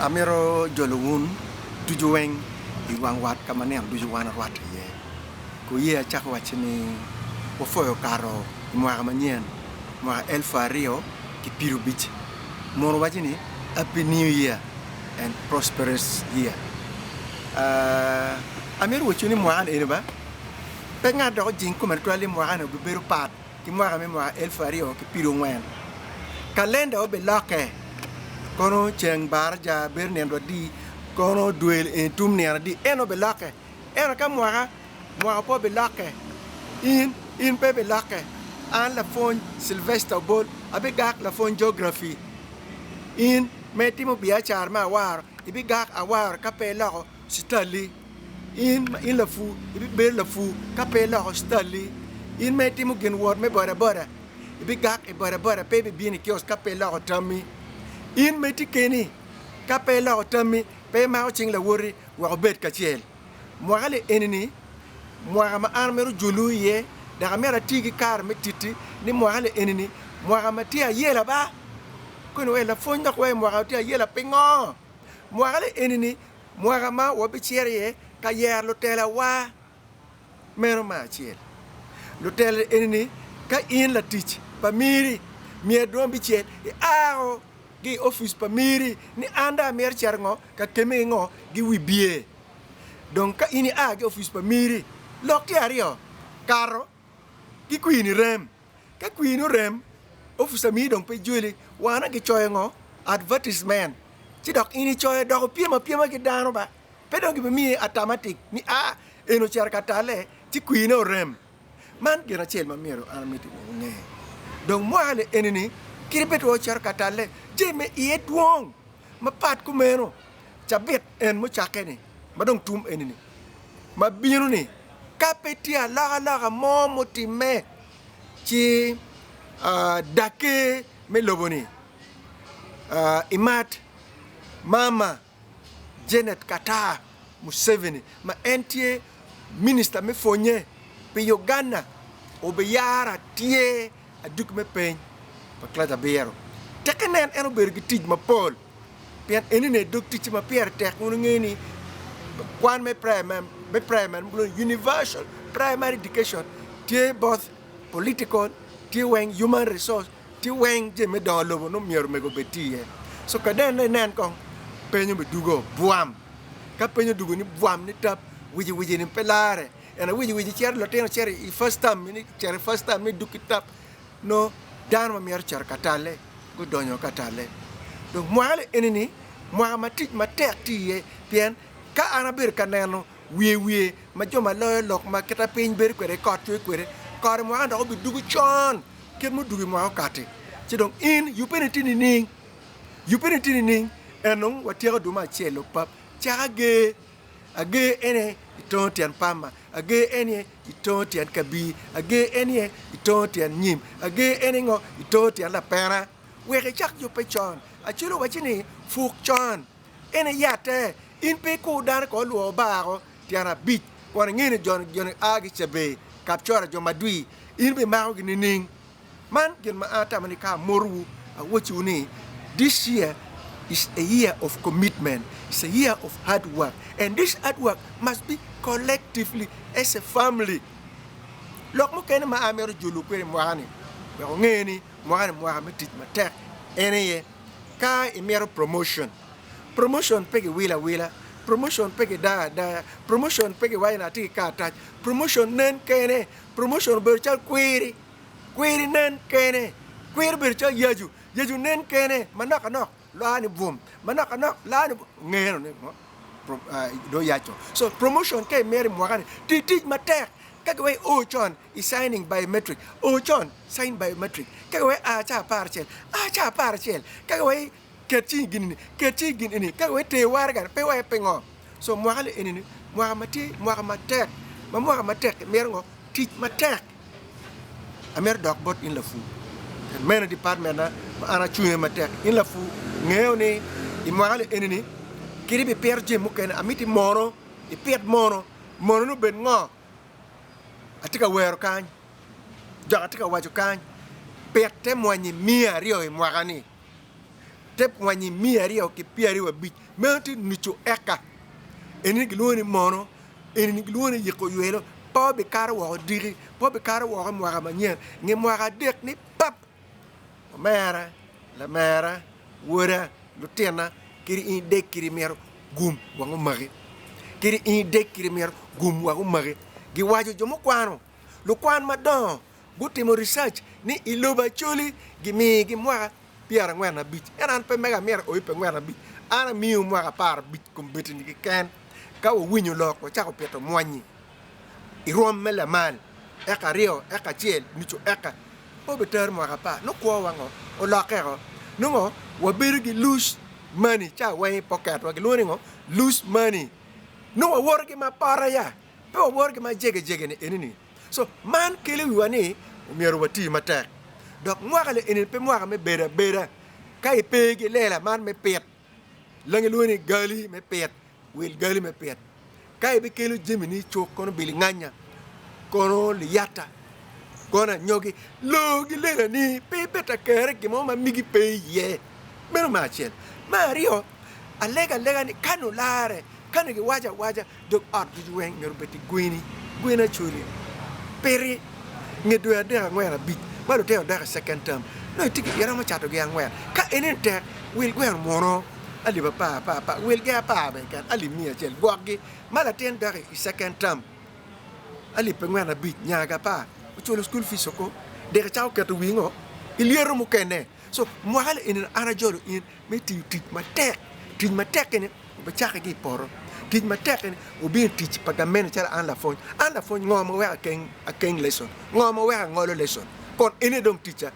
Amito jolo wun ducu weng i wang wat ka ma nino ducu wan warwatte iye. Kuye acako wacci ni wapwoyo kato i mwaka manyen, mwaka elfu aryo ki pyerabic. Muno waco ni Happy New Year and Prosperous Year. Amito wacciwu ni mwaka-ni eni ba pe ngat dok ojing kome tutwal ni mwaka-ni obibedo pat. ki mwaka me mwaka 2040. Kalenda obilokke, kono ceng baraja bedo nino adi, kono dwe eni tum nino adi, en obilokke. Ento ka mwaka, mwaka pe obilokke, in, in pe ibilokke. An lapwony Sylvester Obol, abigak lapwony Geography. In ma itimo biacara me awaro, ibigak awaro ka pe iloko citalli. In ma in lapur, ibibedo lapur ka pe iloko citalli. In ma itimo gin wot me bodaboda, ibigak i bodaboda pe ibibino i kiosk ka pe iloko tammi. In ma itye keni, ka pe iloko tammi, pe imako cing lawoti wek wubed kacel. Mwaka-ni eni-ni, mwaka ma an amito jolu iye, dok amito ati ki kare me titti ni mwaka-ni eni-ni, mwaka ma tye ayela ba. Koni wek lapwony dok wek mwaka ma tye ayela pingo? Mwaka-ni eni-ni, Mwaka ma wabicito iye ka yero lutelawa meno me acel. Lutela eni-ni ka in latic pa miri myero dong bicel iao ki i opic pa miri ni an dong amito cito ngo ka kemme ki ngo ki wi bye. Dong ka in ia ki i opic pa miri lok tye aryo kato ki kwini rem. Ka kwini orem, opica miri dong pe joli, wana gicoyo ngo? Advertisement. Ci dok in icoyo dok opyem apyema ki dano ba. Pe dong gibimiyi atamatic ni a eni ocito ka talle ci kwine orem. Man gin acel ma myero an amiti ni wunge. Dong mwaka-ni eni-ni, kadi bed wa ocito ka talle, jami me iye dwong mapat kumeno. Cabit en mucakke-ni ma dong tum eni-ni ma bino-ni, ka pe tye alokaloka mo mutimme, ci daker me lobo-ni imat Mama Janet Katah Museveni ma en tye minista me pwonye pi Uganda obiyaro atyer adwogi me peny pa kilaci abiro. Tekke nen en obedo ki tic mapol pien enini aye dog ticce ma pire tek wun wungeyo ni kwan me primary ma kilwongo ni universal primary education tye both political tye weng human resource tye weng jami me dongo lobo nongo myero omego obed tye iye so ka dong inen kong peny obidugo bwam ka peny odugo ni bwam ni tap wici wici ni pe lare ento wici wici cito lutino cito i first term cito i first term ni duk ki tap nongo dano ma mito cito ka talle gudonyo ka talle. Dong mwaka-ni eni-ni mwaka ma tic matek tye iye pien ka an abedo ka neno wiye wiye ma jo ma loyo lok ma kita piny bedo kwede kot cwe kwede, kot i mwaka-ni dok obidugo con kit ma odugo i mwaka okati. Ci dong in yubbe-ni tye nining? Yubbe-ni tye nining? En dong watyeko dwe me acel-lu pap cak ager. Ager en aye itongo tyen pama, ager en aye itongo tyen kabir, ager en aye itongo tyen nyim, ager en aye ngo itongo tyen lapena. Wek icak yubbe con. Acol owacci ni, Puk con, en aye yatte. In pe ikur dano ko olwor bar-o tyen abic, kun ingeyo ni joni a ki Cebei, Kapcora, jo madwir, in ibimakogi nining? Man gin ma an atamo ni ka amotowu, awacciwu ni this year is a year of commitment, is a year of hard work and this hard work must be collectively as a family. Lok mukene ma an amito jolo kwede i mwaka-ni wek wunge ni mwaka-ni mwaka me tic matek en aye ka imito promotion, promotion pe kiwilo awila, promotion pe kidayo adaya, promotion pe kiwaco ni atye ki karatac, promotion nen kene, promotion obedo calo kwiri. Kwiri nen kene, kwiri obedo calo yacu, yacu nen kene manok anok laa ni bwom, manok anok laa ni bwom, ngeno ni dong oyaco. So promotion ka imito i mwaka ni ti tic matek ka giweko i o con i signing biometric, o con sign biometric, ka giweko a ca aparacel, a ca aparacel, ka giweko ket cingi i gin eni, ket cingi i gin eni, ka giweko ter waraga ni pe iweko pingo. So mwaka ni eni ni mwaka ma tye mwaka matek, ma mwaka matek-ki mito ngo? Tic matek. Amito dok bot in lapur. Pien meno department-na ma an acung iye matek. In lapur, ngeyo ni i mwaka-ni eni-ni, kadi ibipito jami mukene, amiti mono ipit mono, mono-ni obed ngo? Atye ka wero kany, dok atye ka waco kany, pit te mwanyi miya aryo i mwaka-ni. Te mwanyi 225, meno tye nucu eka. Enini gilwongo ni mono, enini gilwongo ni yiko ywelo, pe obikato woko diki, pe obikato woko i mwaka manyen, nge mwaka adek ni pap! Omera, lamera, woda, lutinna, kadi in idek kadi imito gum wang omaki, kadi in idek kadi imito gum wang omaki. Giwaco jo mukwano, lukwan madongo gutimo research ni i lobo Acholi gimigi mwaka 45. Ento an pe mega amito oyo pe ngwen abic, an amiyo mwaka 15 kombeddi-ni keken. Ka wawinyo lok wacako pito mwanyi i rwom me lamal, eka aryo, eka acel, nucu eka, pe obitero mwaka apar, nongo kwowa ngo? Olokke ko. Nongo wabedo ki loose money ca weng i poketwa, gilwongo ni ngo? Loose money. Nongo wawoto ki ma pota ya, pe wawoto ki ma jegejege-ni eni-ni. So, man kelo i wiwa ni omyero wati matek. Dok mwaka li eni pe mwaka me bedo abeda. Ka ipe ki lela man me pit, langi lwongo ni gali me pit, wil gali me pit. Ka ibikelo jamini i cuk kono bilinganya, kono liyata, kono anyogi, loo ki lelani pe ibed akere gin mo ma migi pe iye. Meno me acel. Me aryo, alega alega ni ka nongo larre, ka nongo giwaco awaca, Dog ot ducu weng myero obed ki gweni, gweni acoli, piti nge dwe adek angwen abic ma lutino dok i second term nongo itye ki iromo catogi angwen ka enini tek wil gweno munu alip apar apar apar wilgi apar bene keken alip miya acel gwokgi ma latin dok i second term alip angwen abic nyagi apar oculo school fees oko dek icako keto wii ngo i lyeto mukene so mwaka eni an ajolo in me tiyo tic matek, tic matek eni obicake ki i poto, tic matek eni obino i tic pa gamente calo an lapwony, an lapwony ngo ma weko akeng lecon, ngo ma weko angolo lecon kun eni aye dong ticca,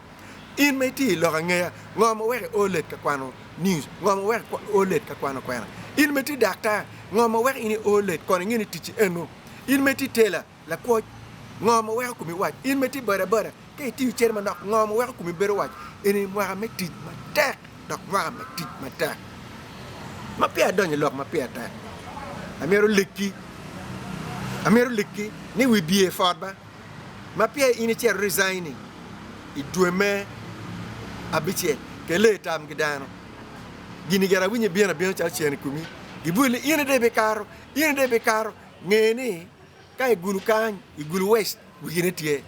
in ma itye i lok angeya ngo ma weko io late ka kwano news, ngo ma weko io late ka kwano kwena, in ma itye daktar ngo ma weko in io late kun inge ni ticci eno, in ma itye tela Lakwoc, ngo ma weko komi wac? In ma itye bodaboda, ka itiyo cere manok, ngo ma weko komi bedo wac? Eni mwaka me tic matek dok mwaka me tic matek. Ma peya adonyo i lok ma pire tek, amito lekki, amito lekki ni wi biye pot ba, ma peya in icito resigning i dwe me abicel, kele itam ki dano. Gini gire awinyo bino abina calo cen i komi, gibwoli ni in aye dong ibikato, in aye dong ibikato, nge ni Ka i gulu kany, i gulu West, wigine tye.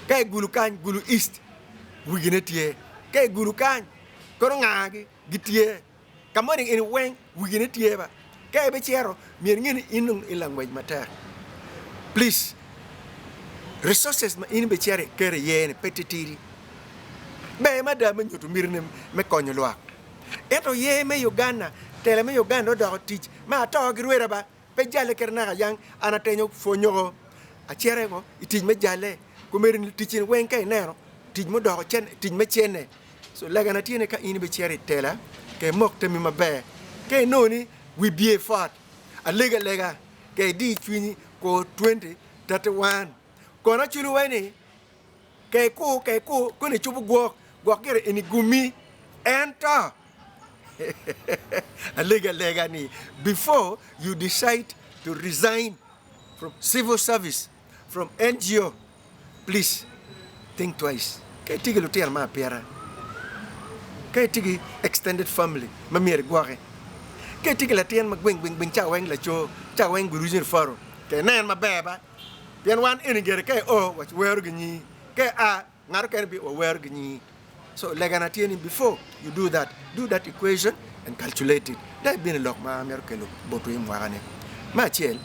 Ka i gulu kany, gulu East, wigine tye. Ka i gulu kany, kono ngagi gitye. Ka moni eni weng, wigine tye ba. Ka ibicito, myero inge ni in dong i langwec matek. Please, resources ma in ibicito iketo iye-ni pe titidi. Ber mada me nyuto mitini me konyo lwak. Ento yer me Uganda, tela me Uganda odoko tic me ato ki rweda ba. Pe jalle kadi naka yang an atenyo pwonyoko acito ngo i tic me jalle komedi ni tic eni weng ka ineno tic mudoko cene tic me cene so legana tye ni ka in ibicito i tela ka imok tammi maber ka inongo ni wi bye pot alega alega ka idi cwinyi kor 2031 kono acwalo wa ni Ka ikur, ka ikur, kono icubo gwok, gwok gire eni gumi. Ento, alegi alega ni, before you decide to resign from civil service, from NGO, please think twice. Ka itye ki lutino me apita, ka itye ki extended family ma myero igwoki, ka itye ki latin ma gweng gweng gweng ca weng laco, ca weng guruc ni faro, ka inen maber ba. Pien wan eni gire ka io wawero gi nyingi, ka ia ngat okene bino wawero gi nyingi. So legana tye ni before you do that, do that equation and calculate it. Dok ibino i lok ma amito kelo botwu i mwaka ni. Me acel.